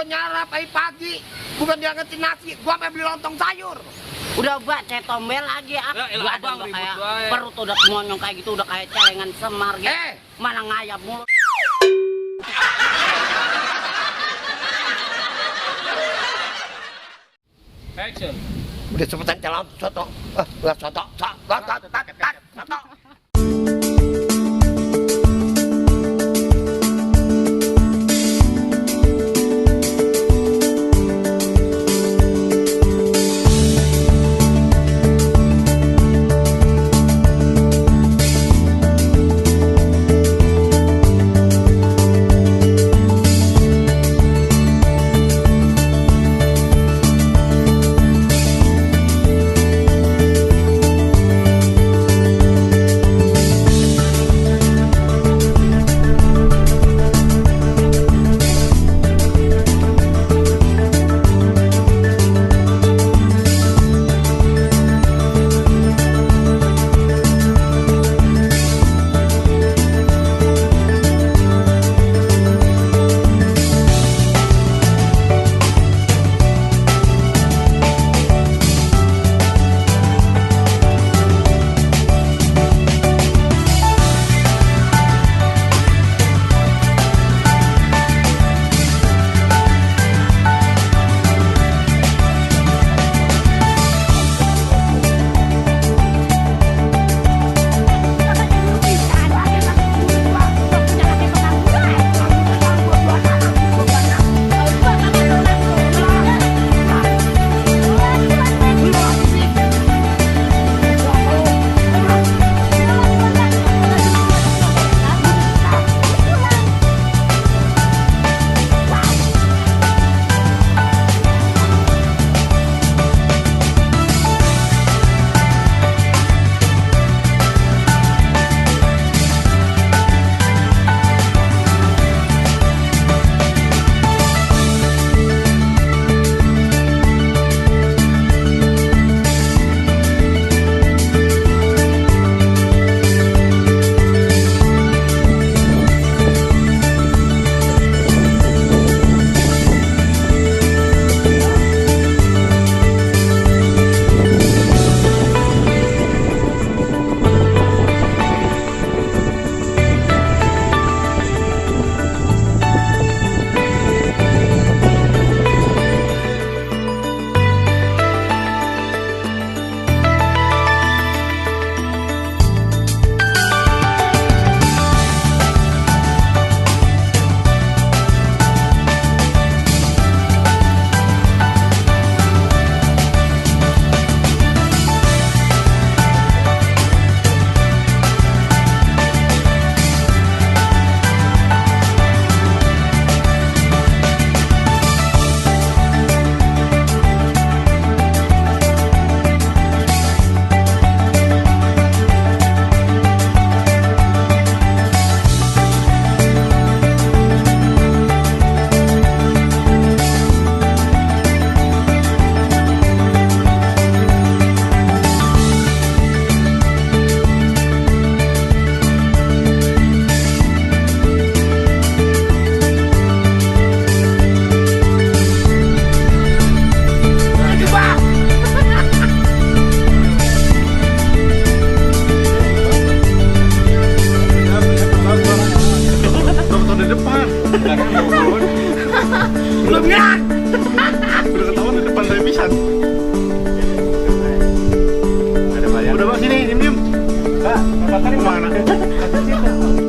Gua nyarap pagi, bukan dia ngetin nasi, gua sampai beli lontong sayur. Udah gua cetombel lagi Ya, gua abang udah ribut kayak bae. perut udah monyong kayak gitu, udah kayak celengan semar gitu. Mana ngayap mulu. Action. Udah cepetan jalan soto. Soto. Belum ya? Udah ketahuan di depan revisan. Udah bang sini, diem. Kak, mana?